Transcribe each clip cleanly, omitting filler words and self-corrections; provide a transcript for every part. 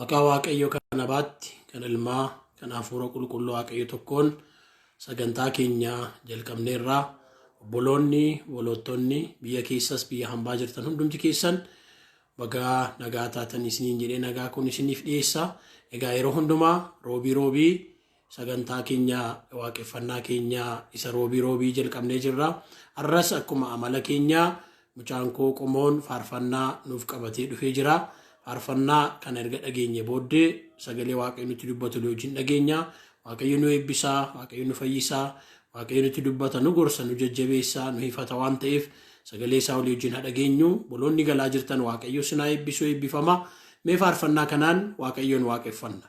Maqaa Waaqayyo kan Abbaatti, kan Ilmaa, kan Hafuura Qulqulluu Waaqayyo tokkoon sagantaa keenya jalqabneerraa. Obboloonni, obbolottonni biyya keessas biyya hambaa jirtan hundumti keessan bagaa nagaa taatan isiniin jedhee nagaa kun isiniif dhiyeessa. Egaa yeroo hundumaa roobii roobii sagantaa keenya waaqeffannaa keenya isa roobii roobii jalqabnee jirra. Har'as akkuma amala keenya mucaan koo qomoon faarfannaa nuuf qabatee dhufee jira. Faarfannaa kana erga dhageenye booddee sagalee Waaqayyo nutti dubbatu wajjin dhageenya. Waaqayyo nu eebbisaa, Waaqayyo nu fayyisaa, Waaqayyo nutti dubbata, nu gorsa, nu jajjabeessaa, nu hifata waan ta'eef sagalee isaa olii wajjin haa dhageenyu. Boloonni galaa jirtan Waaqayyo sinaa eebbisuu eebbifama. Mee faarfannaa kanaan Waaqayyoon waaqeffanna.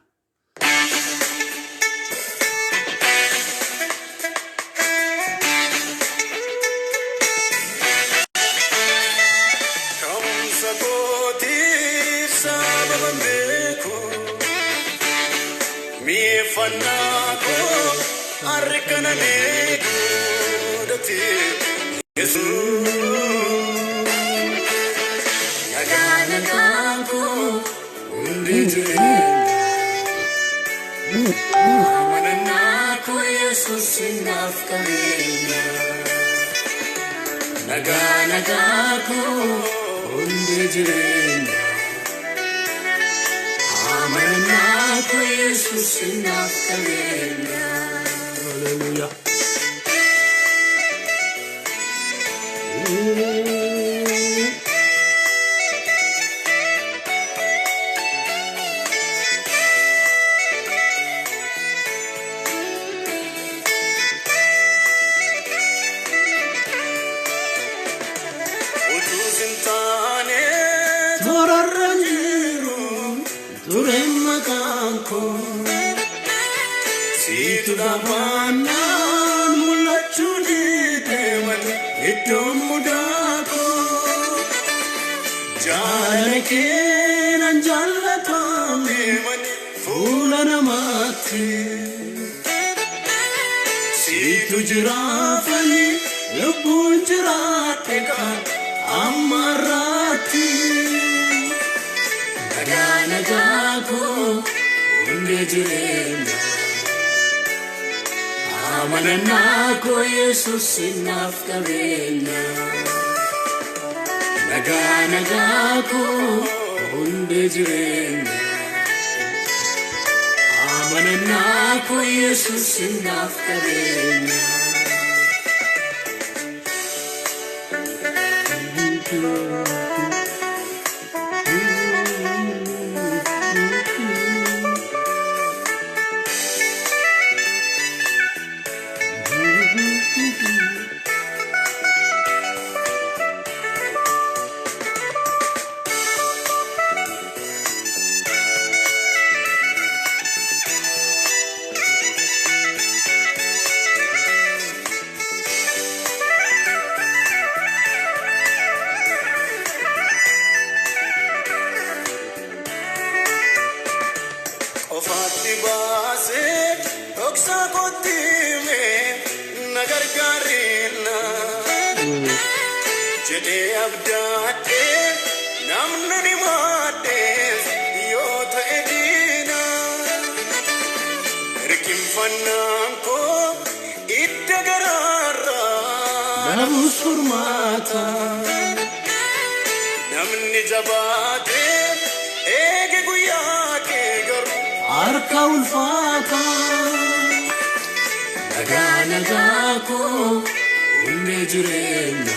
Ka'umsa kootiif sababan beeku, mi'eeffannaa koo harri kana eeguudhati Yesuus. Nagaa nagaan koo hundi jireenya, amanannaa koo Yesuus naaf qabeenya. Nagaa nagaa koo hundi jireenya, amanannaa koo Yesuus naaf qabeenya. Haleluuyaa. Utuu sin taane Toorarra jiru tureen maqaan koo. Siitu dhaabannaan mul'achuu didee malee iddoon mudaa koo. Jaalala kee nan jaallatame malee fuula namaatti. Siitu jiraafani lubbuun jiraadhe kan amma har'aatti. Nagaa nagaa koo hundi jireenya, amanannaa koo Yesuus naaf qabeenya. Nagaa nagaa koo hundi jireenya, amanannaa koo Yesuus naaf qabeenya. Qofaatti baasee dhoksaa kootti himee na gargaarina jedhee abdaadhee namni ni maadhees yoo ta'e diina. Hirkinfannaan koo idda garaarraa Dhabus furmaata. Namni jabaatee eege guyyaa kee garuu Harka ulfaata. Nagaa nagaa koo hundi jireenya,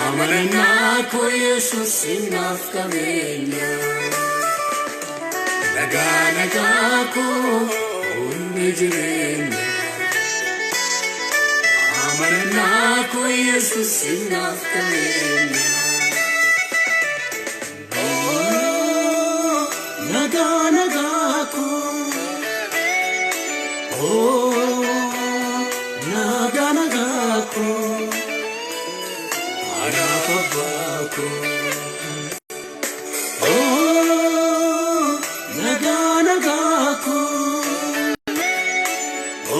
amanannaa koo Yesuus naaf qabeenya. Nagaa nagaa koo hundi jireenya, amanannaa koo Yesuus naaf qabeenya. Nagaa nagaa koo. Oh, nagaa nagaa koo. Anaaf abbaa koo. Oh, nagaa nagaa koo.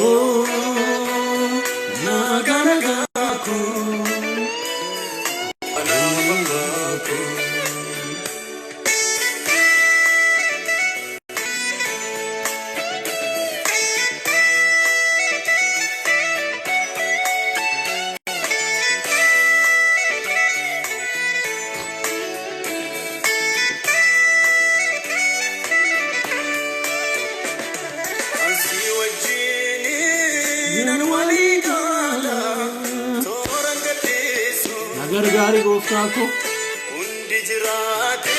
Oh, nagaa nagaa koo. Anaaf abbaa koo. gargaari gooftaa koo. Hundi jiraate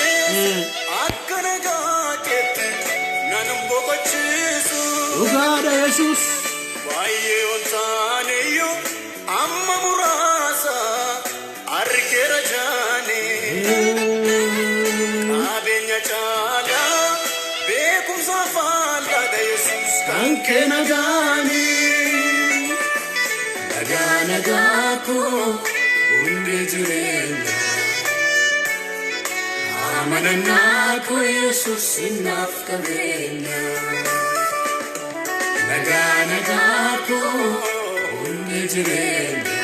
akka nagaa keetti nan boqochiisu. Dhugaadha Yesuus. Baay'ee ol taaneyyuu amma muraasa argeera jaane. Qabeenya caalaa beekumsa faallaadha Yesuus Kan kee nagaani. Nagaa nagaa koo hundi jireenya. Amanannaa koo Yesuus naaf qabeenya. Nagaa nagaa koo hundi jireenya.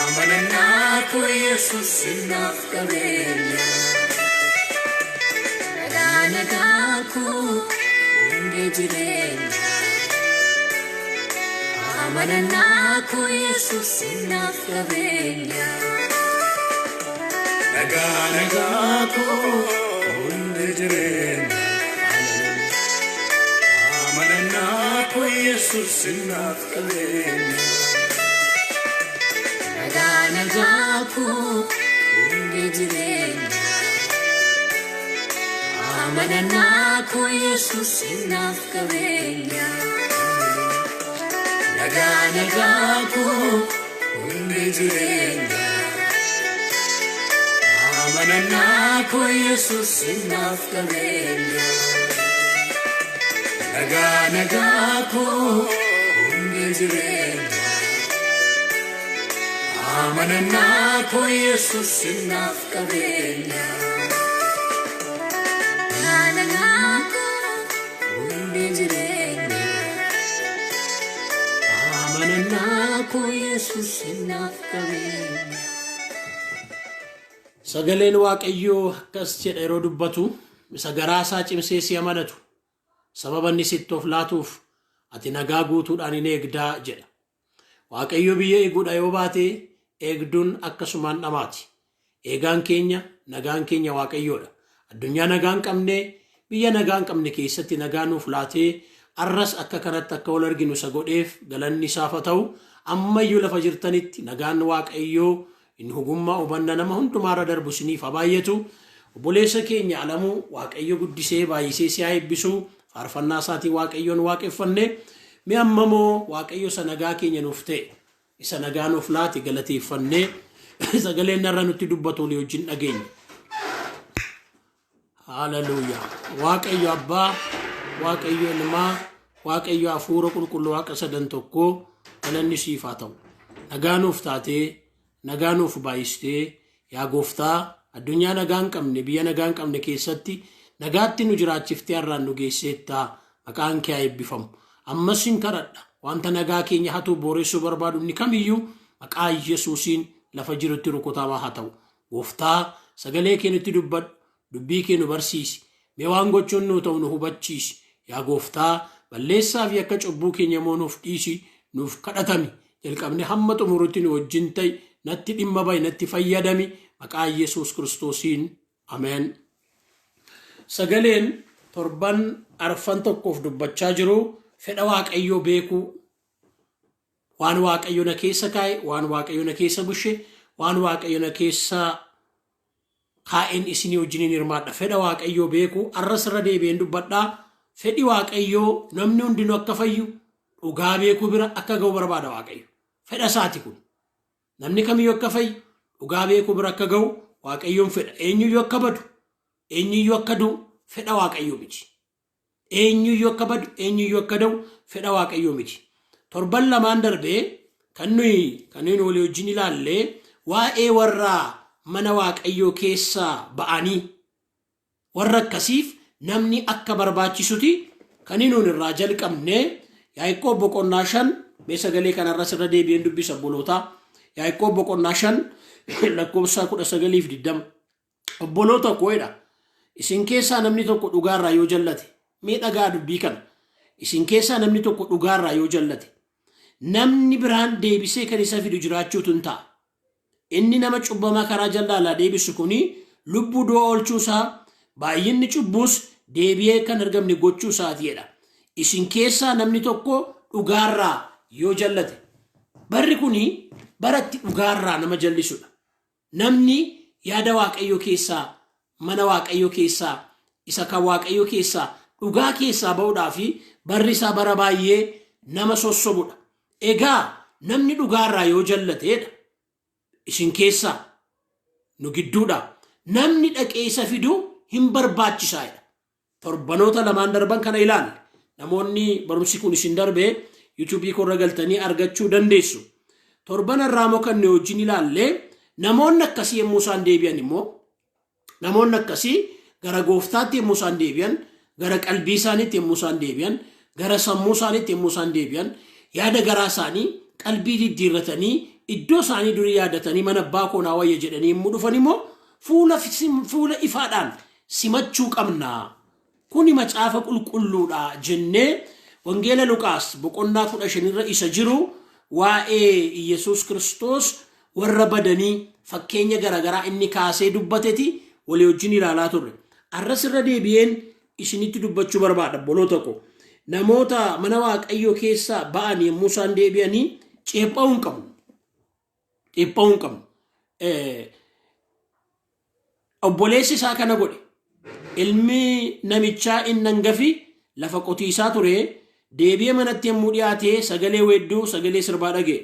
Amanannaa koo Yesuus naaf qabeenya. Nagaa nagaa koo hundi jireenya. Amanannaa koo Yesuus naaf qabeenya. Nagaa nagaa koo hundi jireenya. Amanannaa koo Yesuus naaf qabeenya. Nagaa nagaa koo hundi jireenya. Amanannaa koo Yesuus naaf qabeenya. Nagaa nagaa koo hundi jireenya. Amanannaa koo Yesuus naaf qabeenya. Nagaa nagaa koo hundi jireenya. Amanannaa koo Yesuus naaf qabeenya. Nagaa nagaa koo hundi jireenya. Amanannaa koo Yesuus naaf qabeenya. Sagaleen Waaqayyoo akkas jedha yeroo dubbatu, isa garaa isaa cimsee si amanatu, sababa inni sitti of laatuuf ati nagaa guutuudhaan hin eegdaa jedha. Waaqayyo biyya eeguudha yoo baate eegduun akkasumaan dhamaati. Eegaan keenya, nagaan keenya Waaqayyoodha. Addunyaa nagaa hin qabne, biyya nagaa hin qabne keessatti nagaa nuuf laatee arras akka kanatti akka wal arginu isa godheef galanni isaaf haa ta'u. Ammayyuu lafa jirtanitti nagaan Waaqayyoo inni hogummaa hubanna nama hundumaarra darbu isiniif haa baay'atu. Obboleessa keenya Alamuu Waaqayyo guddisee baay'isee si haa eebbisu. Faarfannaa isaatiin Waaqayyoon waaqeffanne. Mi ammamoo Waaqayyo isa nagaa keenya nuuf ta'e, isa nagaa nuuf laate galateeffannee sagaleen narra nutti dubbatu olii wajjin dhageenya. Haleluuyaa. Waaqayyo Abbaa, Waaqayyo Ilmaa, Waaqayyo Hafuura Qulqulluu Waaqa sadan tokkoo galanni siif haa ta'u. Nagaa nuuf taatee, nagaa nuuf baay'istee, yaa gooftaa addunyaa nagaa hin qabne, biyya nagaa hin qabne keessatti nagaatti nu jiraachiftee har'aan nu geesseettaa, maqaan kee haa eebbifamu. Ammas hin kadhadha. Wanta nagaa keenya hatuu booressuu barbaadu inni kamiyyuu maqaa Yesuusiin lafa jirutti rukutamaa haa ta'u. Gooftaa, sagalee kee nutti dubbadhu, dubbii kee nu barsiisi. Mee waan gochuun nuu ta'u nu hubachiisi. Yaa gooftaa, balleessaa fi akka cubbuu keenya immoo nuuf dhiisi, nuuf kadhatami. Jalqabne hamma xumurutti nu wajjin ta'i, natti dhimma ba'i, natti fayyadami. Maqaa Yesuus Kiristoosiin. Ameen. Sagaleen torban arfan tokkoof dubbachaa jiru fedha Waaqayyoo beekuu, waan Waaqayyo na keessa kaa'e, waan Waaqayyo na keessa bushe, waan Waaqayyo na keessa kaa'een isinii wajjiniin hirmaadha. Fedha Waaqayyoo beekuu arras irra deebi'een dubbadhaa. Fedhi Waaqayyoo namni hundinuu akka fayyu, dhugaa beekuu bira akka ga'u barbaada Waaqayyo. Fedha isaati kun. Namni kamiyyuu akka fayyu, dhugaa beekuu bira akka ga'u Waaqayyoon fedha. Eenyuyyuu akka badu, eenyuyyuu akka du'u fedha Waaqayyoo miti. Eenyuyyuu akka badu, eenyuyyuu akka da'u fedha Waaqayyoo miti. Torban lamaan darbee kan nuyi walii wajjin ilaalle waa'ee warra mana Waaqayyoo keessaa ba'anii warra akkasiif namni akka barbaachisuti kan nuun irraa jalqabne. Yaaqoob boqonnaa 5, mee sagalee kanarras irra deebi'een dubbisa obbolootaa. Yaaqoob boqonnaa 5 lakkoofsa 19 fi 20. Obboloota koo jedha. Isin keessaa namni tokko dhugaarraa yoo jallate, mee dhagaa dubbii kana. Isin keessaa namni tokko dhugaarraa yoo jallate, namni biraan deebisee kan isa fidu jiraachuutu hin ta'a. Inni nama cubbamaa karaa jallaalaa deebisu kuni lubbuu du'a oolchuusaa, baay'inni cubbuus deebi'ee kan argamne gochuu isaati jedha. Isin keessaa namni tokko dhugaarraa yoo jallate. Barri kuni Bara itti dhugaarraa nama jallisudha. Namni yaada Waaqayyoo keessaa, mana Waaqayyoo keessaa, isa kan Waaqayyoo keessaa, dhugaa keessaa ba'uudhaa fi barri isaa bara baay'ee nama sossobudha. Egaa namni dhugaarraa yoo jallateedha. Isin keessaa nu gidduudha. Namni dhaqee isa fidu hin barbaachisaadha. Torbanoota lamaan darban kana ilaalle. Namoonni barumsi kun isin darbe yuutuubii korra galtanii argachuu dandeessu. Torban irraa immoo kan nu wajjin ilaalle, namoonni akkasii yommuu isaan deebi'an immoo, namoonni akkasii gara gooftaatti yommuu isaan deebi'an, gara qalbii isaaniitti yommuu isaan deebi'an, gara sammuu isaaniitti yommuu isaan deebi'an, yaada garaa isaanii qalbii diddiirratanii, iddoo isaanii durii yaadatanii, mana abbaa koo naa wayya jedhanii yommuu dhufan immoo fuula ifaadhaan simachuu qabna. Kuni macaafa qulqulluudha jennee Wangeela Luqaas boqonnaa 15 irra isa jiru, waa'ee Iyyasuus Kiristoos warra badanii fakkeenya garaagaraa inni kaasee dubbateti walii wajjin ilaalaa turre. Arras irra deebi'een isinitti dubbachuu barbaada, obboloota koo. Namoota mana Waaqayyoo keessaa ba'an yommuu isaan deebi'anii ceepha'uu hin qabnu. Ceepha'uu hin qabnu. Obboleessi isaa kana godhe. Ilmi namichaa inni hangafi lafa qotiisaa ture, deebi'ee manatti yommuu dhiyaate sagalee weedduu, sagalee sirbaa dhaga'e.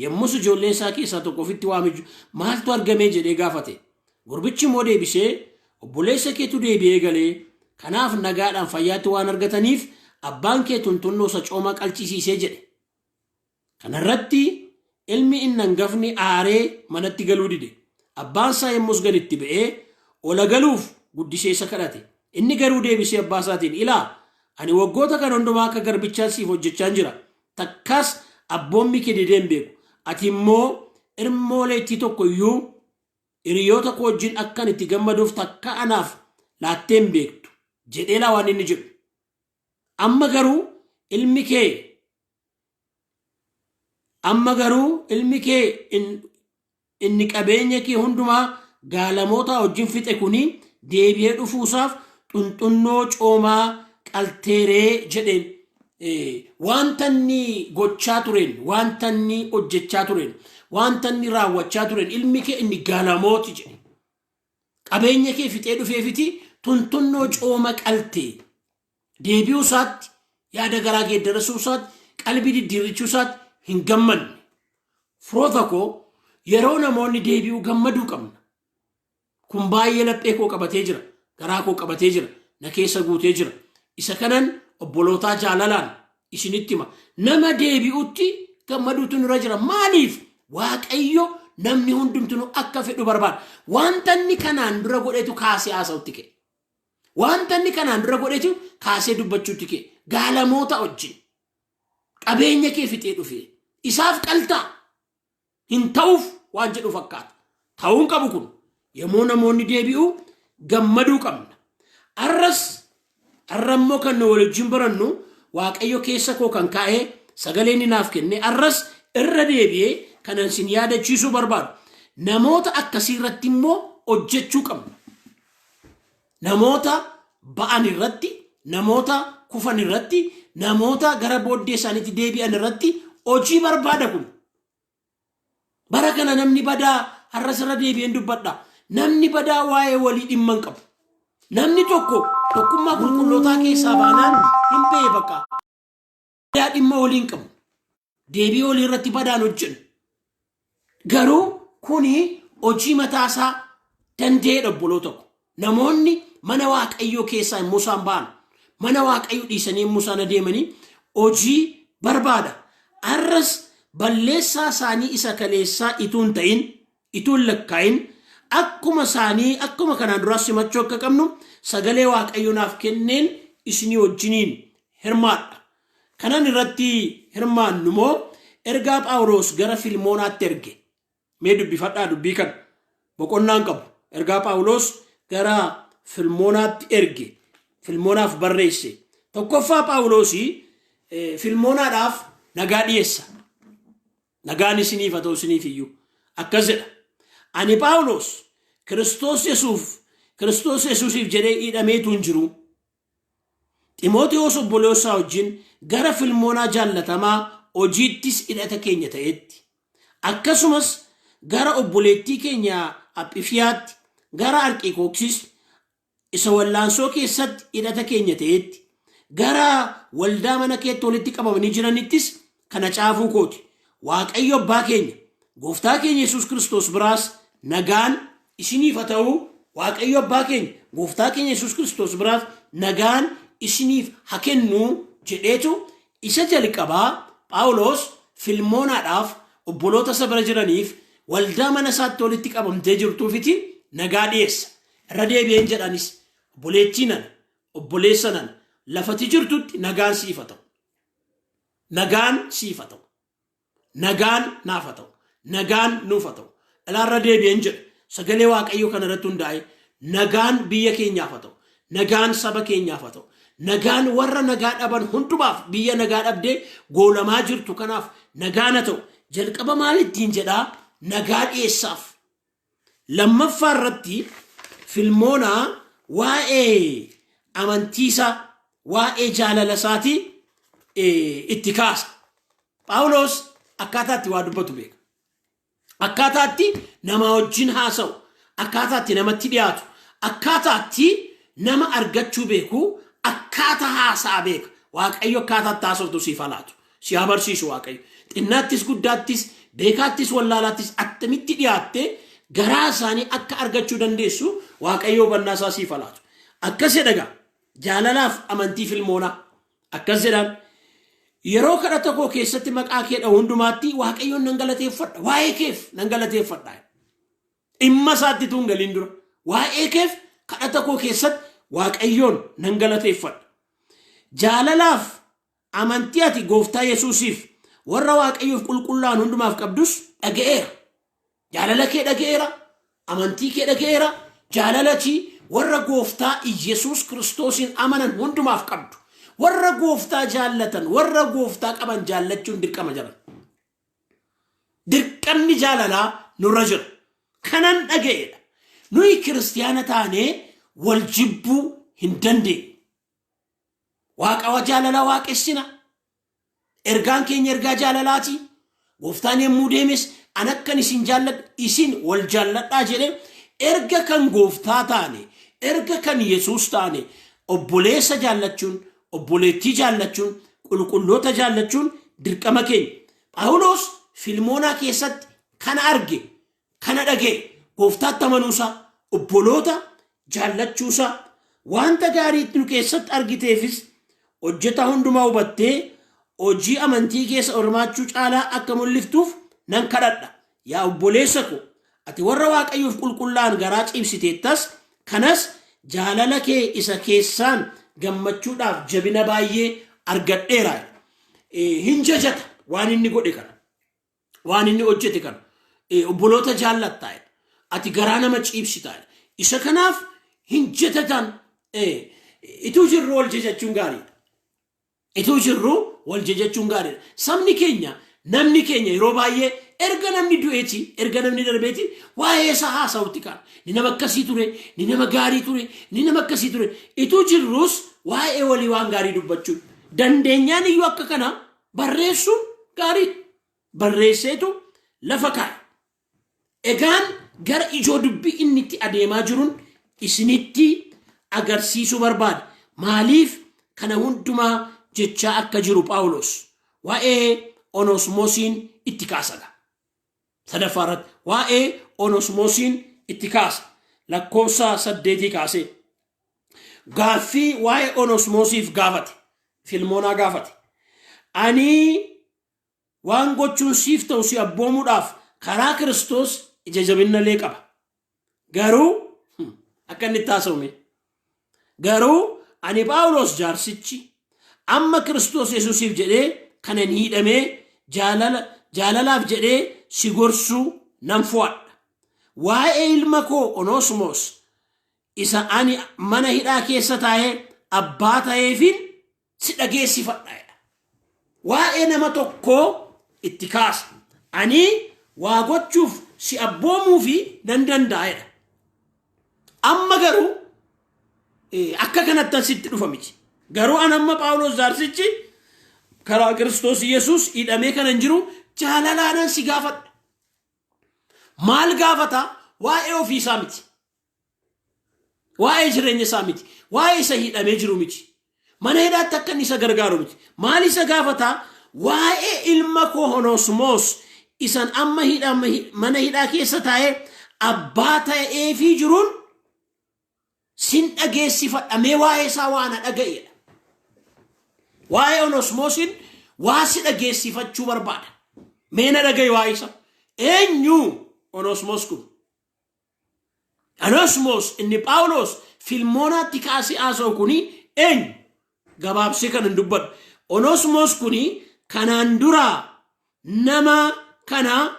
Yommus ijoolleen isaa keessaa tokko ofitti waamee, "Maaltu argame?" jedhee gaafate. Gurbichi immoo deebisee, "Obboleessa keetu deebi'ee galee, kanaaf nagaadhaan fayyaatti waan argataniif abbaan kee tuntunnoo isa coomaa qalchisiisee" jedhe. Kanarratti ilmi inni hangafni aaree manatti galuu dide. Abbaan isaa yommus gad itti ba'ee ola galuuf guddisee isa kadhate. Inni garuu deebisee abbaa isaatiin, "Ilaa, ani waggoota kana hundumaa akka garbichaa siif hojjechaan jira. Takkaas abboommii kee didee hin beeku. Ati immoo irmooleettii tokko iyyuu hiriyoota koo wajjin akkan itti gammaduuf takka anaaf laattee hin beektu" jedhee laa waan inni jedhu. Amma garuu ilmi kee inni qabeenya kee hundumaa gaalamoota wajjin fixe kuni deebi'ee dhufuusaaf xunxunnoo coomaa qalteeree jedheen. Wanta inni gochaa tureen, wanta inni hojjechaa tureen, wanta inni raawwachaa tureen, ilmi kee inni gaalamooti jedhe. Qabeenya kee fixee dhufeefiti tuntunnoo cooma qaltee. Deebi'uu isaatti, yaada garaa geeddarasuu isaatti, qalbii diddiirrachuu isaatti hin gammanne. Firoota koo, yeroo namoonni deebi'uu gammaduu qabna. Kun baay'ee laphee koo qabatee jira, garaa koo qabatee jira, na keessa guutee jira. Isa kanan obbolootaa jaalalaan isinitti hima. Nama deebi'utti gammaduutu nurra jira. Maaliif? Waaqayyo namni hundumtuu akka fedhu barbaada. Wanta inni kanaan dura godhetu kaasee haasa'utti ka'e. Wanta inni kanaan dura godhetu kaasee dubbachuutti ka'e. Gaalamoota wajjin qabeenya kee fixee dhufee isaaf qaltaa hin ta'uuf waan jedhu fakkaata. Ta'uun qabu kun, yommuu namoonni deebi'u gammaduu qabna. Arras har'a immoo kan nu wajjin barannu, Waaqayyo keessa koo kan kaa'ee sagalee inni naaf kenne, arras irra deebi'ee kanan isin yaadachiisuu barbaadu. Namoota akkasii irratti immoo hojjechuu qabna. Namoota ba'an irratti, namoota kufan irratti, namoota gara booddee isaaniitti deebi'an irratti hojii barbaada kun. Bara kana namni badaa, har'as irra deebi'een dubbadha. Namni badaa waa'ee walii dhimma hin qabu. Namni tokko tokkummaa qulqullootaa keessaa baanaan hin ba'e bakka. Badaa dhimma walii hin qabu. Deebii walii irratti badaan hojjennu. Garuu kuni hojii mataasaa danda'eedha, obboloo tokko. Namoonni mana Waaqayyoo keessaa yommuu isaan ba'an, mana Waaqayyoo dhiisanii yommuu isaan adeemanii hojii barbaada. Arras balleessaa isaanii isa kaleessaa ituu hin ta'in, ituu hin lakkaa'in, akkuma isaanii akkuma kanaan duraa simachuu akka qabnu sagalee Waaqayyoo naaf kenneen isinii wajjiniin hirmaadha. Kanan irratti hirmaannu immoo ergaa Phaawulos gara Filmoonaatti erge. Mee dubbifadhaa dubbii kana. Boqonnaan qabu. Ergaa Phaawulos gara Filmoonaatti erge. Filmoonaaf barreesse. Tokkoffaa, Phaawulos Filmoonaadhaaf nagaa dhiyeessa. Nagaan isiniif haa ta'u isiniif iyyuu. Akkas jedha. Ani Phaawulos Kiristoos Yesuusiif jedhee hidhameetu hin jiru. Ximootewoos obboleessaa wajjin gara Filmoonaa jaallatamaa hojiittis hidhata keenya ta'etti. Akkasumas gara obboleettii keenya Aphifiyaatti, gara Arqiqooksis isa wallaansoo keessatti hidhata keenya ta'etti, gara waldaa mana keetti walitti qabamanii jiranittis kana caafuu kooti. Waaqayyo abbaa keenya, gooftaa keenya Yesuus Kiristoos biraas nagaan isiniif haa ta'u. Waaqayyo abbaa keenya, gooftaa keenya Yesuus Kiristoos biraas nagaan isiniif haa kennu jedheetu isa jalqabaa Phaawulos Filmoonaadhaaf, obboloota isa bira jiraniif, waldaa mana isaatti walitti qabamtee jirtuufiti nagaa dhiyeessa. Irra deebi'een jedhanis, obboleettii nana, obboleessa nana, lafati jirtutti nagaan siif haa ta'u. Nagaan siif haa ta'u. Nagaan naaf haa ta'u. Nagaan nuuf haa ta'u. Ilaarra deebi'een jedha. Sagalee Waaqayyoo kana irratti hundaa'e nagaan biyya keenyaaf haa ta'u. Nagaan saba keenyaaf haa ta'u. Nagaan warra nagaa dhaban hundumaaf, biyya nagaa dhabdee goolamaa jirtu kanaaf nagaan haa ta'u. Jalqaba maal ittiin jedhaa? Nagaa dhiyeessaaf. Lammaffaa irratti Filmoonaa waa'ee amantiisaa, waa'ee jaalala isaatii itti kaasa. Phaawulos akkaataa itti waa dubbatu beeka. Akkaataa itti nama wajjin haasa'u, akkaataa itti namatti dhiyaatu, akkaataa itti nama argachuu beeku, akkaataa haasa'a beeka. Waaqayyo akkaataa itti haasoftu siif haa laatu. Si haa barsiisu Waaqayyo. Xinnaattis guddaattis, beekaattis wallaalaattis attamitti dhiyaattee garaa isaanii akka argachuu dandeessu Waaqayyo hubannaa isaa siif haa laatu. Akkas jedha egaa, jaalalaaf amantii Filmoonaa. Akkas jedhaan, yeroo kadhata koo keessatti maqaa kee dha'u hundumaatti Waaqayyoon nan galateeffadha. Waa'ee keef nan galateeffadha. Dhimma isaatti tuun galiin dura. Waa'ee keef kadhata koo keessatti Waaqayyoon nan galateeffadha. Jaalalaaf amantii ati gooftaa Yesuusiif warra Waaqayyoof qulqullaa'an hundumaaf qabdus dhaga'eera. Jaalala kee dhaga'eera, amantii kee dhaga'eera, jaalalatii warra gooftaa Iyyasuus Kiristoosiin amanan hundumaaf qabdu. Warra gooftaa jaallatan, warra gooftaa qaban jaallachuun dirqama jiran. Dirqamni jaalalaa nurra jira. Kanan dhaga'eedha. Nuyi kiristiyaana taanee wal jibbuu hin dandeenyu. Waaqa jaalalaa waaqessina. Ergaan keenya ergaa jaalalaati. Gooftaan yommuu deemes an akkan isin jaalladhu isin wal jaalladhaa jedhe. Erga kan gooftaa taane, erga kan Yesuus taane, obboleessa jaallachuun, obboleettii jaallachuun, qulqulloota jaallachuun dirqama keenya. Phaawulos Filmoonaa keessatti kana arge, kana dhaga'e, gooftaatti amanuusaa, obboloota jaallachuusaa, wanta gaarii nu keessatti argiteefis hojjetaa hundumaa hubattee hojii amantii keessa hirmaachuu caalaa akka mul'iftuuf nan kadhadha. Yaa obboleessa ko, ati warra Waaqayyoof qulqullaa'an garaa ciibsiteettas, kanas jaalala kee isa keessaan gammachuudhaaf jabina baay'ee argadheera. Hin jajata waan inni godhe kana. Waan inni hojjete kana. Obboloota jaallattaa. Ati garaa nama ciibsitaa. Isa kanaaf hin jajatan. Ituu jirru wal jajachuun gaariidha. Ituu jirru wal jajachuun gaariidha. Sabni keenya, namni keenya yeroo baay'ee erga namni du'eeti, erga namni darbeeti waa'ee isaa haasa'utti ka'a. Ni nama akkasii ture, ni nama gaarii ture, ni nama akkasii ture. Ituu jirrus waa'ee walii waan gaarii dubbachuun dandeenyaan iyyuu akka kana barreessuun gaariidha. Barreesseetu lafa kaa'e. Egaan gara ijoo dubbii inni itti adeemaa jiruun isinitti agarsiisuu barbaada. Maaliif kana hundumaa jechaa akka jiru Phaawulos waa'ee Onosmoosiin itti kaasa. Sadaffaa irratti waa'ee Onosmoosiin itti kaasa. Lakkoofsa 8 kaasee. Gaaffii waa'ee Onosmoosiif gaafate. Filmoonaa gaafate. Ani waan gochuun siif ta'u si abboomuudhaaf karaa Kiristoos ija jabinna lee qaba. Garuu akka inni itti haasa'ume. Garuu ani Phaawulos jaarsichi amma Kiristoos Yesuusiif jedhee kanan hidhamee jaalalaaf jedhee si gorsuu nan fo'adha. Waa'ee ilma koo Onoosmoos isa ani mana hidhaa keessa taa'ee abbaa ta'eefin si dhageessifadha jedha. Waa'ee nama tokkoo itti kaasa. Ani waa gochuuf si abboomuu fi nan danda'a jedha. Amma garuu akka kanattan sitti dhufa miti. Garuu an amma Phaawulos jaarsichi karaa Kiristoos Yesuus hidhamee kanan jiru jaalalaanan si gaafadha. Maal gaafata? Waa'ee ofii isaa miti. Waa'ee jireenya isaa miti. Waa'ee isa hidhamee jiru miti. Mana hidhaatti akka inni isa gargaaru miti. Maal isa gaafata? Waa'ee ilma koo Oneesimoos isan amma mana hidhaa keessa taa'ee abbaa ta'eefii jiruun sin dhageessifadha, mee waa'ee isaa waa na dhaga'eedha. Waa'ee Oneesimoosiin waa si dhageessifachuu barbaada. Mee na dhaga'i waa'ee isaa. Eenyu Oneesimoos kun? Oneesimoos inni Phaawulos Filmoonaatti kaasee haasa'u kuni eenyu? Gabaabsee kan hin dubbadhu. Oneesimoos kuni kanaan dura nama kana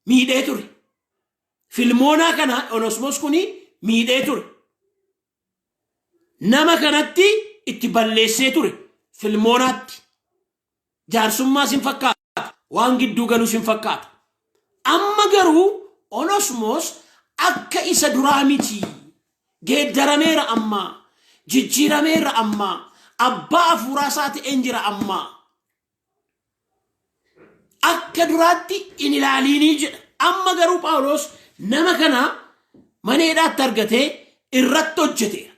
miidhee ture. Filmoonaa kana Oneesimoos kuni miidhee ture. Nama kanatti itti balleessee ture Filmoonaatti. Jaarsummaas hin fakkaata. Waan gidduu galuus hin fakkaata. Amma garuu Oneesimoos akka isa duraa miti. Geeddarameera amma. Jijjiirameera amma. Abbaa hafuuraa isaa ta'een jira amma. Akka duraatti hin ilaaliinii jedha. Amma garuu Phaawulos nama kana mana hidhaatti argatee irratti hojjeteera.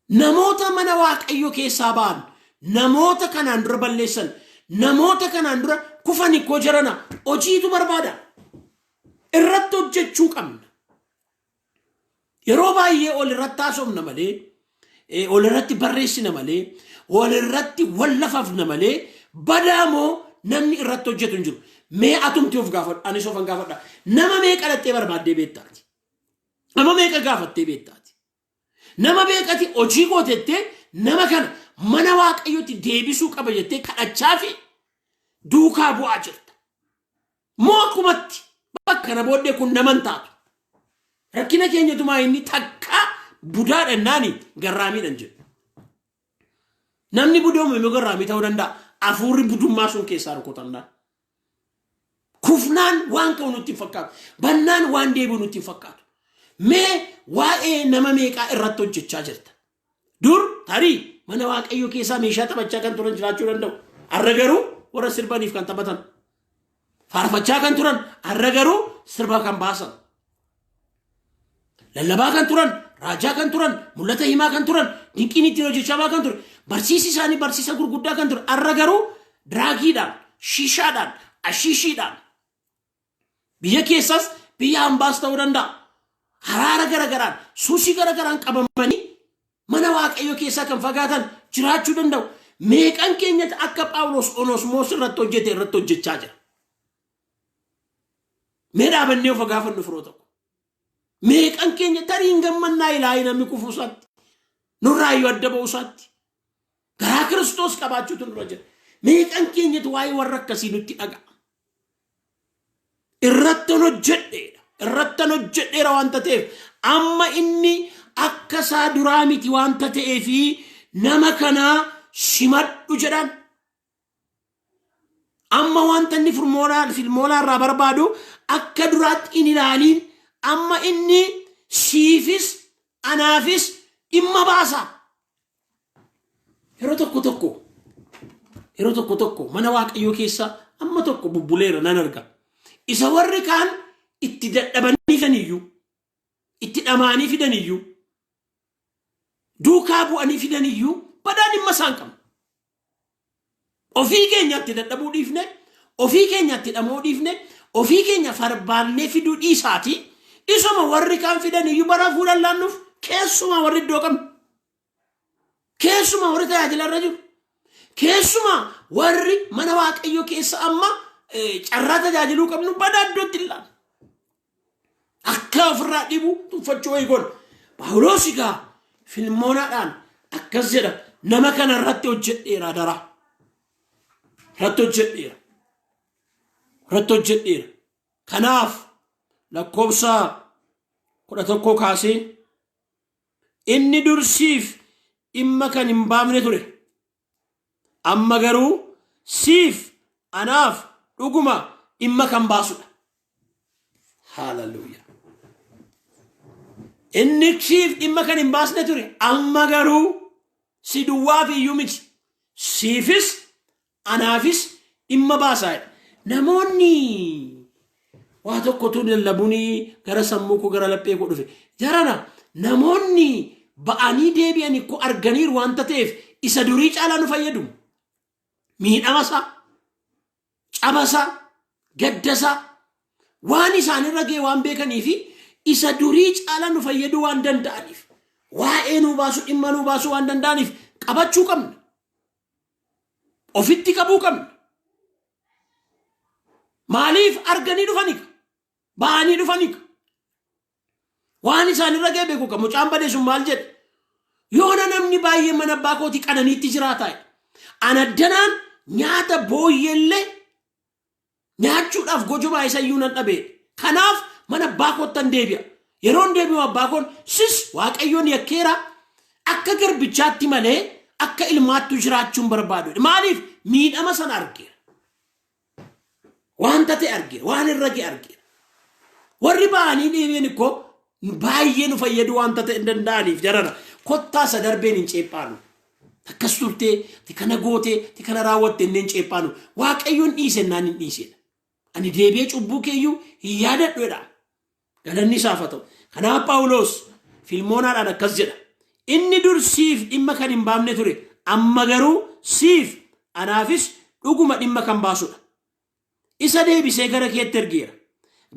Namoota mana Waaqayyoo keessaa ba'an, namoota kanaan dura balleessan, namoota kanaan dura kufan ikkoo jarana hojiitu barbaada. Irratti hojjechuu qabna. Yeroo baay'ee ol irratti haasofna malee, ol irratti barreessina malee, wal irratti wal lafafna malee, badaa moo namni irratti hojjetu hin jiru. Mee atumti of gaafadhu, anis ofan gaafadha. Nama meeqa dhattee barbaaddee beektaati? Nama meeqa gaafattee beektaati? Nama meeqati hojii gootettee nama kana mana Waaqayyootti deebisuu qaba jettee kadhachaa fi duukaa bu'aa jirta? Moo akkumatti bakka kana booddee kun nama hin taatu? Rakkina keenyatumaa inni takka budaadha garraamiidhaan jedhu. Namni budoomu immoo garraamii ta'uu danda'a. Hafuurri budummaa sun keessaa rukutannaan. Kufnaan waan ka'u nutti hin fakkaatu. Bannaan waan deebi'u nutti hin fakkaatu. Mee waa'ee nama meeqaa irratti hojjechaa jirta? Dur tarii mana Waaqayyoo keessaa meeshaa taphachaa kan turan jiraachuu danda'u. Har'a garuu warra sirbaniif kan taphatan. Faarfachaa kan turan har'a garuu sirba kan baasan. Lallabaa kan turan, raajaa kan turan, mul'ata himaa kan turan, dinqiin ittiin hojjechaa kan ture, barsiisi isaanii barsiisa gurguddaa kan ture, har'a garuu drugiidhaan, shiishaadhaan, ashiishiidhaan, biyya keessas biyya hambaas ta'uu danda'a. Haraara garagaraan, suusii garagaraan qabamanii mana Waaqayyoo keessaa kan fagaatan jiraachuu danda'u. Meeqan keenyatti akka Phaawulos Oneesimoos irratti hojjete irratti hojjechaa jira? Mee dhaabannee of gaafannu, firoo tokko. Meeqan keenya tarii hin gammannaa ilaahi namni kufuu isaatti? Nurraa iyyuu adda ba'uu isaatti. Garaa Kiristoos qabaachuutu nurra jira. Meeqan keenyatu waa'ee warra akkasii nutti dhaga'a? Irrattan hojjedheedha. Irrattan hojjedheera waanta ta'eef, amma inni akka isaa duraa miti waanta ta'eefi, nama kanaa simadhu jedhaan. Amma wanta inni Filmoonaa irraa barbaadu akka duraatti hin ilaaliin, amma inni siifis anaafis dhimma baasa. Yeroo tokko tokko mana Waaqayyoo keessa amma tokko bubbuleera nan arga. Isa warri kaan itti dadhabanii fidaniyyuu, itti dhamaanii fidaniyyuu, duukaa bu'anii fidaniyyuu badaan dhimma isaan qabna. Ofii keenyatti dadhabuu dhiifne, ofii keenyatti dhama'uu dhiifne, ofii keenya farbaannee fiduu dhiisaati. Isuma warri kaan fidaniyyuu bara fuudhan laannuuf, keessumaa warri iddoo qabnu. Keessumaa warri tajaajila irra jiru. Keessumaa warri mana Waaqayyoo keessa amma carraa tajaajiluu qabnu badaa iddootti hin laannu. Akka ofirraa dhibu tuffachuu wayii godha. Phaawulos egaa Filmoonaadhaan akkas jedha: nama kana irratti hojjedheera, daraa. Irratti hojjedheera. Irratti hojjedheera. Kanaaf lakkoofsa 11 kaasee, inni dursiif dhimma kan hin baafne ture. Amma garuu siif anaaf dhuguma dhimma kan baasudha. Haaleluyyaa. Inni siif dhimma kan hin baasne ture. Amma garuu si duwwaaf iyyuu miti. Siifis anaafis Dhimma baasaa jedha. Namoonni waa tokkotu lallabuun gara sammuu koo gara laphee koo dhufe. Jarana namoonni ba'anii deebi'an koo arganiiru waanta ta'eef isa durii caalaa nu fayyadu. Miidhama isaa, caba isaa, gadda isaa waan isaanirra ga'e waan beekanii fi isa durii caalaa nu fayyaduu waan danda'aniif waa'ee nu baasu dhimma nu baasu waan danda'aniif qabachuu qabna. Ofitti qabuu qabna. Maaliif arganii dhufanii ba'anii dhufanii waan isaanirra ga'e beeku qabu. Mucaan badee sun maal jedhe? Yoona namni baay'ee mana abbaa kootii qananiitti jiraata. Anaddanaan nyaata booyyeellee nyaachuudhaaf gojobaa isa iyyuu nan dhabe. Kanaaf mana abbaa koottan deebi'a. Yeroon deebi'u abbaa koon sis Waaqayyoon yakkeera akka garbichaatti malee akka ilmaattu jiraachuun barbaadu. Maaliif miidhama sana argeera. Wanta ta'e argeera. Waan irra ga'e argeera. Warri ba'anii deebi'an ikkoo baay'ee nu fayyaduu wanta ta'e hin danda'aniif jarana. Kottaa isa darbeen hin ceephaanu. Akkas turtee, ati kana gootee, ati kana raawwatte inni hin ceephaanu. Waaqayyoon dhiise naan hin dhiisedha. Ani deebi'ee cubbuu keeyyuu hin yaadadhu jedha. Galanni isaaf haa ta'u. Kanaaf Phaawulos Filmoonaadhaan akkas jedha. Inni dur siif dhimma kan hin baafne ture. Amma garuu siif anaafis dhuguma dhimma kan baasudha. Isa deebisee gara keetti ergeera.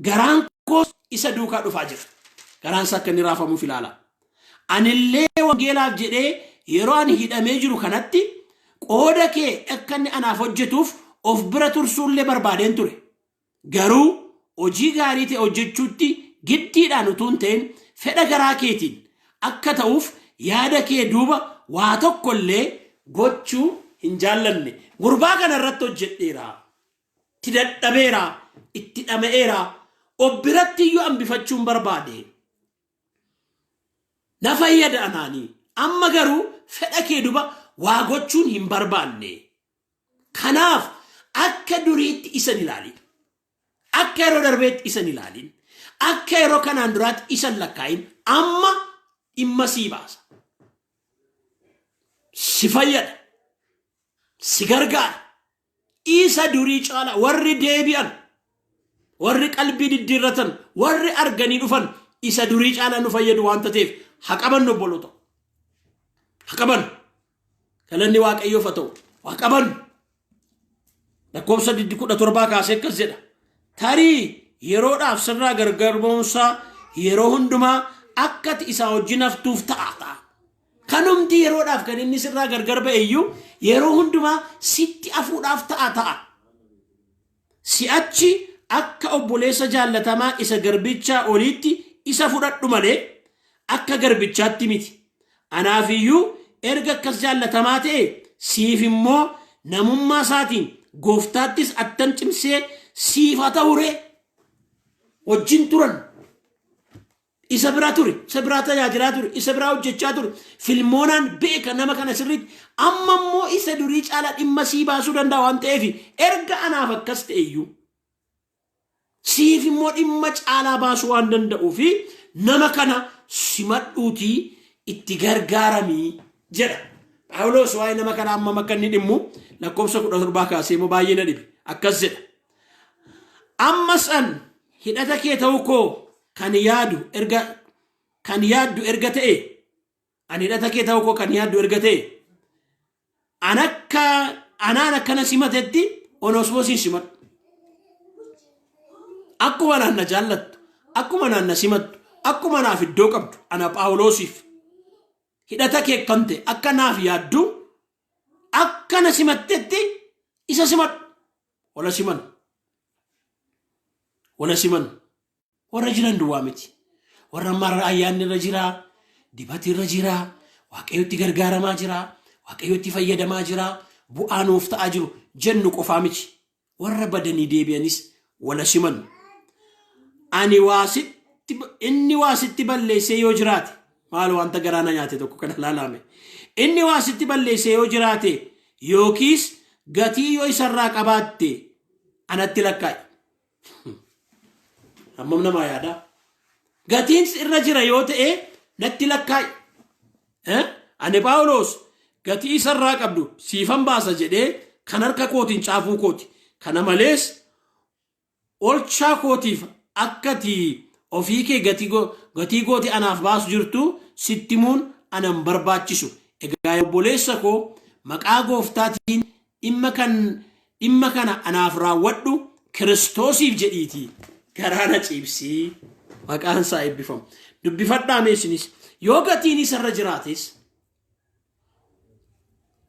Garaan koos isa duukaa dhufaa jira. Garaan isaa akka inni raafamuuf ilaala. Anillee wangeelaaf jedhee yeroo ani hidhamee jiru kanatti qooda kee akka inni anaaf hojjetuuf of bira tursuullee barbaadeen ture. Garuu hojii gaarii ta'e hojjechuutti giddiidhaan utuu hin ta'in fedha garaa keetiin akka ta'uuf yaada kee duuba waa tokko illee gochuu hin jaallanne. Gurbaa kana irratti hojjedheera. Itti dadhabeera. Itti dhama'eera. Of biratti iyyuu hambifachuun barbaade. Na fayyada anaanii. Amma garuu fedha kee duba waa gochuun hin barbaanne. Kanaaf akka duriitti isa hin ilaalin. Akka yeroo darbeetti isa hin ilaalin. Akka yeroo kanaan duraatti isa hin lakkaa'in. Amma dhimma sii baasa. Si fayyada. Si gargaara. Isa durii caala warri deebi'an, warri qalbii diddiirratan, warri arganii dhufan isa durii caalaa nu fayyadu waan ta'eef haa qabannu obboloota. Haa qabannu. Galanni Waaqayyoof haa ta'u. Haa qabannu. Lakkoofsa 17 kaasee akkas jedha. Tarii yeroodhaaf sirraa gargar ba'uunsaa yeroo hundumaa akka ati isaa wajjin haftuuf ta'a ta'a. Kanumti yeroodhaaf kan inni sirraa gargar ba'e iyyuu yeroo hundumaa sitti hafuudhaaf ta'a ta'a. Si'achi akka obboleessa jaallatamaa isa garbichaa oliitti isa fudhadhu malee akka garbichaatti miti. Anaaf iyyuu erga akkas jaallatamaa ta'e siif immoo namummaa isaatiin gooftaattis attam cimsee siif haa ta'u ree. Wajjin turan. Isa biraa ture, isa biraa tajaajilaa ture, isa biraa hojjechaa ture. Filmoonaan beeka nama kana sirriitti. Amma immoo isa durii caalaa dhimma sii baasuu danda'a waan ta'eef erga anaaf akkas ta'e iyyuu siif immoo dhimma caalaa baasuu waan danda'uu fi nama kana simadhuutii itti gargaaramii jedha. Phaawulos waa'ee nama kanaa hammam akka inni dhimmu lakkoofsa 17 kaasee immoo baay'ee na dhibe. Akkas jedha. Ammas an hidhata kee ta'uu koo kan yaadu erga kan yaaddu erga ta'e ani hidhata kee ta'uu koo kan yaaddu erga ta'e an akka anaan akkana simatetti Onosmoosiin simadhu. Akkuma anaan na jaallattu, akkuma anaan na simattu, akkuma anaaf iddoo qabdu ana Phaawulosiif hidhata kee kan ta'e akka naaf yaaddu akka na simattetti isa simadhu. Wala siman. Wala siman. Warra jiran duwwaa miti. Warra amma ayyaanni irra jira, dibati irra jira, Waaqayyotti gargaaramaa jira, Waaqayyotti fayyadamaa jira, bu'aa nuuf ta'aa jiru jennu qofaa miti. Warra badanii deebi'anis wala siman. Ani waa sitti inni waa sitti balleessee yoo jiraate maal wanta garaa na nyaate tokko kana laalame. Inni waa sitti balleessee yoo jiraate yookiis gatii yoo isarraa qabaatte anatti lakkaa'i. Hammam namaa yaada? Gatiin irra jira yoo ta'e natti lakkaa'i. Ani Phaawulos gatii isarraa qabdu siifan baasa jedhee kan harka kootiin caafuu kooti. Kana malees olchaa kootiif akka ati ofii kee gatii goote anaaf baasu jirtu sitti himuun ana hin barbaachisu. Egaa obboleessa koo maqaa gooftaatiin dhimma kan dhimma kana anaaf raawwadhu Kiristoosiif jedhiitii garaa na ciibsii. Maqaan isaa eebbifamu. Dubbifadhaa mee isinis yoo gatiin isarra jiraates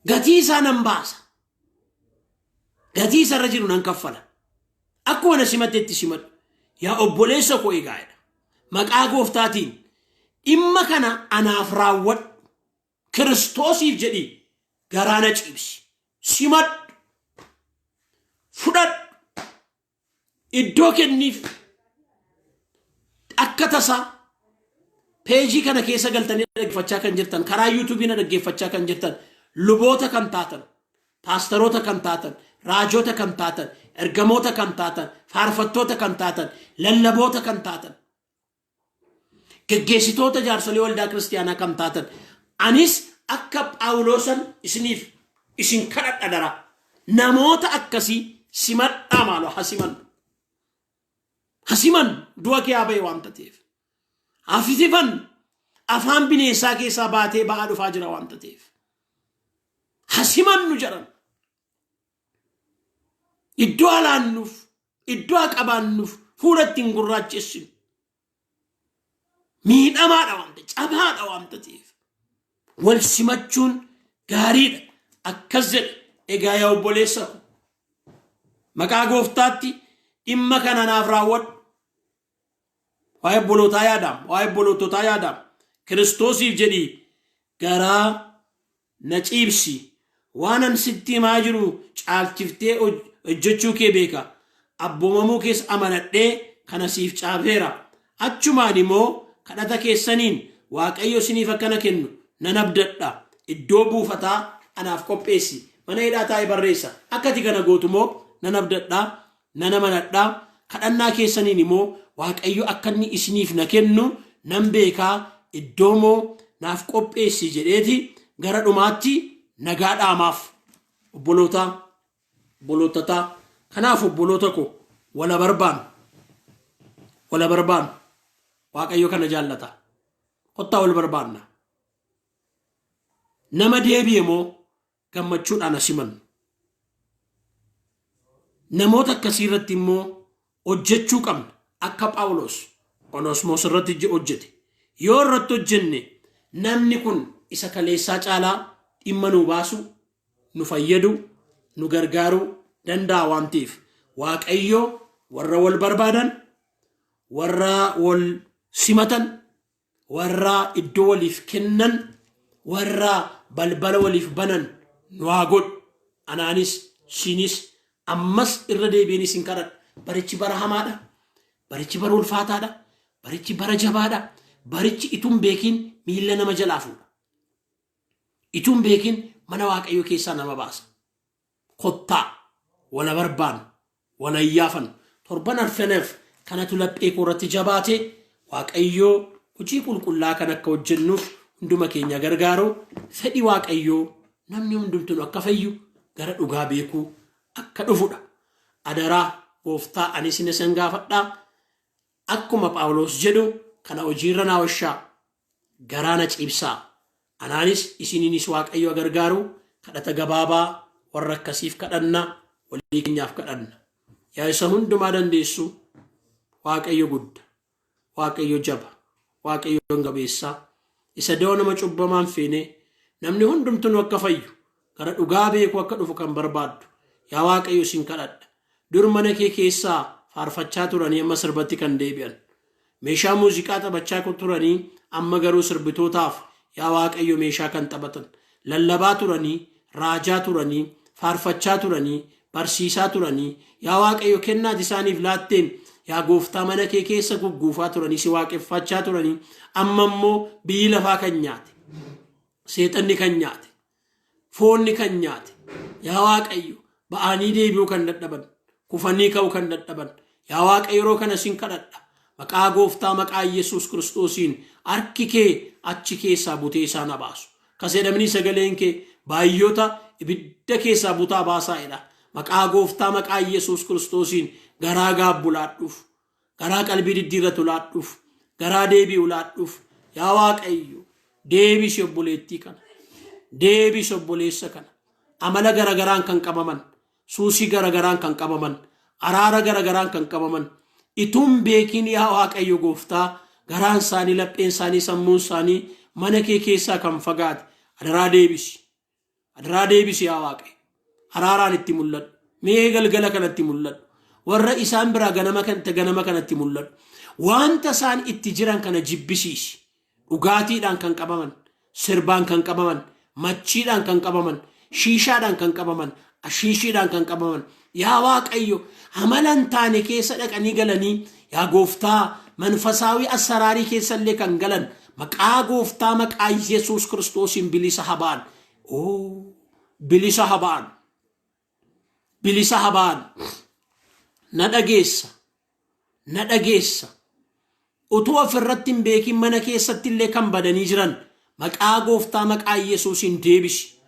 gatii isaa nan baasa. Gatii isarra jiru nan kaffala. Akkuma na simattetti simadhu. Yaa obboleessa koo egaa jedha. Maqaa gooftaatiin dhimma kana anaaf raawwadhu. Kiristoosiif jedhii garaa na ciibsi. Simadhu. Fudhadhu. Iddoo kenniif. Akka tasaa peejii kana keessa galtanii dhaggeeffachaa kan jirtan karaa yuutuubii na dhaggeeffachaa kan jirtan luboota kan taatan paastaroota kan taatan raajota kan taatan ergamoota kan taatan faarfattoota kan taatan lallaboota kan taatan geggeessitoota jaarsolii waldaa kiristiyaanaa kan taatan anis akka Phaawulosan isiniif isin kadhadha dara namoota akkasii simadhaa maaloo hasiman hasiman du'a kee haa ba'e waan ta'eef hafitifan afaan bineensaa keessaa baatee ba'aa dhufaa jira waan ta'eef hasimannu jedhan iddoo alaannuuf iddoo qabaannuuf fuula ittiin gurraachessinu miidhamaadha waan ta'eef cabaadha waan ta'eef wal simachuun gaariidha akkas jedhe egaa yaa obboleessa ko maqaa gooftaatti dhimma kana naaf raawwadhu waa'ee obbolootaa yaadaam waa'ee obboloototaa yaadaam kiristoosiif jedhii garaa na ciibsi waanan sitti himaa jiru caalchiftee hojjechuu kee beeka abboomamuu kees amanadhee kana siif caafeera achumaan immoo kadhata keessaniin waaqayyo isiniif akkana kennu nan abdadha iddoo buufataa anaaf qopheessi mana hidhaa taa'ee barreessa akka ati kana gootu immoo nan abdadha nan amanadha kadhannaa keessaniin immoo waaqayyo akka inni isiniif na kennu nan beekaa iddoo moo naaf qopheessi jedheeti gara dhumaatti nagaa dhaamaaf obbolootaa obbolootataa kanaaf obboloota ko wala barbaannu wala barbaannu waaqayyo kana jaallata kottaa wal barbaanna nama deebi'e moo gammachuudhaan asimannu namoota akkasii irratti immoo hojjechuu qabna akka Phaawulos Onosmoos irratti hojjete yoo irratti hojjenne namni kun isa kaleessaa caalaa dhimma nu baasu nu fayyadu nu gargaaruu danda'a waan ta'eef Waaqayyo warra wal barbaadan warra wal simatan warra iddoo waliif kennan warra balbala waliif banan nu haa godhu anaanis sinis ammas irra deebiin isin kadhadha barichi bara hamaadha barichi bara ulfaataadha barichi bara jabaadha barichi ituun beekiin miilla nama jalaa fuudha ituun beekiin mana waaqayyoo keessaa nama baasa kottaa wala barbaannu wala iyyaafannu torban arfaneef kanatu laphee koo irratti jabaate waaqayyoo hojii qulqullaa kan akka hojjennuuf hunduma keenya gargaaru fedhi waaqayyoo namni hundumtuu akka fayyu gara dhugaa beekuu akka dhufudha. Adaraa gooftaa ani isin isin gaafadhaa akkuma Phaawulos jedhu kana hojiirra naa oolchaa garaa na ciibsaa anaanis isiniinis waaqayyo gargaaru kadhata gabaabaa warra akkasiif kadhanna walii keenyaaf kadhanna yaa isa hundumaa dandeessu waaqayyo gudda waaqayyo jaba waaqayyo gabeessaa isa da'oo nama cubbamaan feene namni hundumtuu akka fayyu gara dhugaa beeku akka dhufu kan barbaaddu yaa waaqayyo isin kadhadha dur mana kee keessaa faarfachaa turanii amma sirbatti kan deebi'an meeshaa muuziqaa taphachaa turanii amma garuu sirbitootaaf yaa waaqayyo meeshaa kan taphatan lallabaa turanii raajaa turanii faarfachaa turanii barsiisaa turanii yaa waaqayyo kennaati isaaniif laatteen yaa gooftaa mana kee keessa gugguufaa turanii si waaqeffachaa turanii amma immoo biyyi lafaa kan nyaate seexanni kan nyaate foonni kan nyaate yaa waaqayyo ba'anii deebi'uu kan dadhaban kufanii ka'uu kan dadhaban yaa waaqayyo yeroo kana sin kadhadha maqaa gooftaa maqaa Yesuus kiristoosiin harki kee achi keessaa butee isaan habaasu kas jedhamanii sagaleen kee baay'oota ibidda keessaa butaa baasaa jedha Maqaa gooftaa maqaa Yesuus Kiristoosiin garaa gaabbu laadhuuf, garaa qalbii diddiirratu laadhuuf, garaa deebi'u laadhuuf. Yaa Waaqayyo, deebisi obboleettii kana, deebisi obboleessa kana. Amala garagaraan kan qabaman, suusii garagaraan kan qabaman, araara garagaraan kan qabaman, ituun beekiin, yaa Waaqayyo gooftaa, garaan isaanii, lapheen isaanii, sammuun isaanii mana kee keessaa kan fagaate, adaraa deebisi. Adaraa deebisi, yaa Waaqayyo. Araaraan itti mul'adhu. Mee galgala kanatti mul'adhu. Warra isaan biraa ganama kan ganama kanatti mul'adhu. Wanta isaan itti jiran kana jibbisiisi. Dhugaatiidhaan kan qabaman, sirbaan kan qabaman, machiidhaan kan qabaman, shiishaadhaan kan qabaman, ashiishiidhaan kan qabaman. Yaa Waaqayyo, amala hin taane keessa dhaqanii galanii, yaa gooftaa, manfasaawii asaraarii keessallee kan galan, maqaa gooftaa maqaa Yesuus Kiristoosiin bilisa habaan. Oo, bilisa habaan. Bilisa habaan. Na dhageessa. Na dhageessa. Utuu ofirratti hin beekin mana keessatti illee kan badanii jiran, maqaa gooftaa maqaa Yesuusiin deebisi.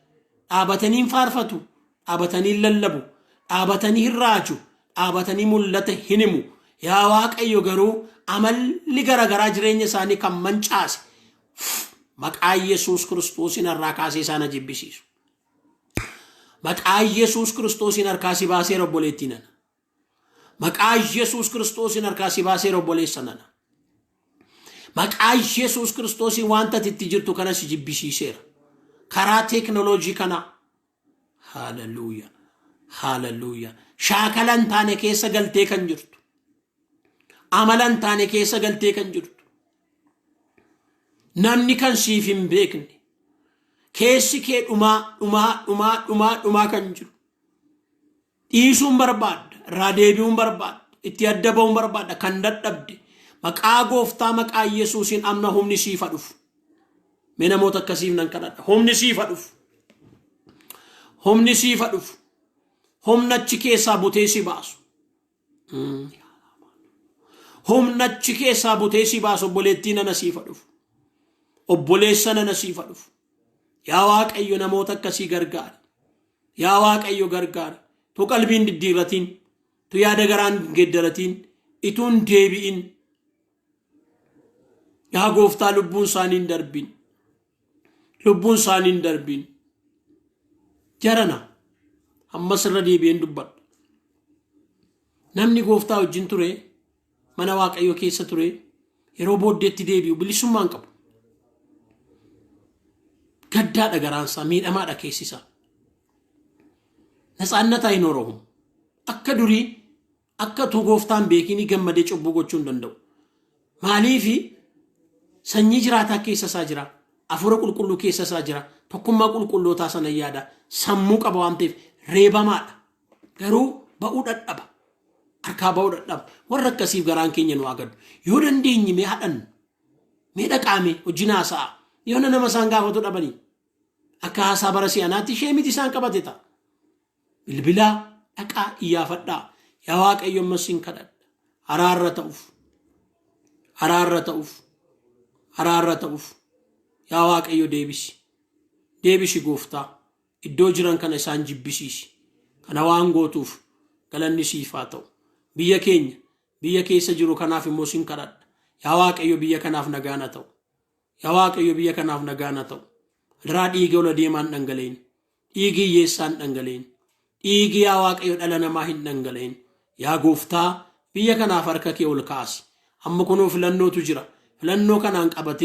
Dhaabatanii hin faarfatu, dhaabatanii hin lallabu, dhaabatanii hin raaju, dhaabatanii mul'ata hin himu. Yaa Waaqayyo, garuu amalli garaagaraa jireenya isaanii kan mancaase, maqaa Yesuus Kiristoosiin har'aa kaasee isaan jibbisiisu. Maqaa Yesuus Kiristoosiin harkaa si baaseera, obboleettii nana. Maqaa Yesuus Kiristoosiin harkaa si baaseera, obboleessa nana. Maqaa Yesuus Kiristoosiin wanta ati itti jirtu kana si jibbisiiseera. Karaa teeknooloojii kanaa. Haaleluyyaa. Haaleluyyaa. Shaakala hin taane keessa galtee kan jirtu. Amala hin taane keessa galtee kan jirtu. Namni kan siif hin beekne. Keessi kee dhumaa, dhumaa, dhumaa, dhumaa, dhumaa kan jiru. Dhiisuun barbaadda, irraa deebi'uun barbaadda, itti adda ba'uun barbaadda kan dadhabde. Maqaa gooftaa maqaa Yesuusiin amna humni siif haa dhufu. Mee namoota akkasiif nan kadhadha. Humni siif haa dhufu. Humni siif haa dhufu. Humna achi keessaa butee si baasu. Humna achi keessaa butee si baasu, obboleettii nana, siif haa dhufu. Obboleessa nana, siif haa dhufu. Yaa Waaqayyo, namoota akkasii gargaari. Yaa Waaqayyo, gargaari. Tu qalbiin diddiirratiin, tu yaada garaan geeddaratiin, ituun deebi'in. Yaa gooftaa, lubbuun isaanii hin darbin. Lubbuun isaanii hin darbin. Jarana, ammas irra deebi'een dubbadha. Namni gooftaa wajjin ture, mana Waaqayyoo keessa ture, yeroo booddeetti deebi'u bilisummaa hin qabu. Gaddaadha garaansaa, miidhamaadha keessisaa. ነፃነት አይኖረውም. Akka durii, akka utuu gooftaan beekinii gammadee cubbuu gochuu hin danda'u. Maaliifi? Sanyii jiraataa keessa isaa jira. Hafuura qulqulluu keessa isaa jira. Tokkummaa qulqullootaa sana yaada. Sammuu qaba waan ta'eef reebamaadha. Garuu ba'uu dadhaba. Harkaa ba'uu dadhaba. Warra akkasiif garaan keenya nu agaddu. Yoo dandeenye mee hadhannu. Mee dhaqaame wajjin haasa'a. Yoo nama isaan gaafatu dhabanii. Akka haasaa bara si'anaatti ishee miti isaan qabate ta'a. Bilbilaa dhaqaa iyyaafadhaa. Yaa Waaqayyo, ammas sin kadhadha. Araarra ta'uuf. Araarra ta'uuf. Araarra ta'uuf. Yaa Waaqayyo, deebisi. Deebisi, gooftaa. Iddoo jiran kana isaan jibbisiisi. Kana waan gootuuf galanni siif haa ta'u. Biyya keenya, biyya keessa jiru kanaaf immoo sin kadhadha. Yaa Waaqayyo, biyya kanaaf nagaan haa ta'u. Yaa Waaqayyo, biyya kanaaf nagaan haa ta'u. Adaraa, dhiiga ola deemaan dhangala'in. Dhiigi hiyyeessaan dhangala'in. Dhiigi, yaa Waaqayyo, dhala namaa hin dhangala'in. Yaa gooftaa, biyya kanaaf harka kee ol kaasi. Amma kunoo filannootu jira. Filannoo kanaan qabatee.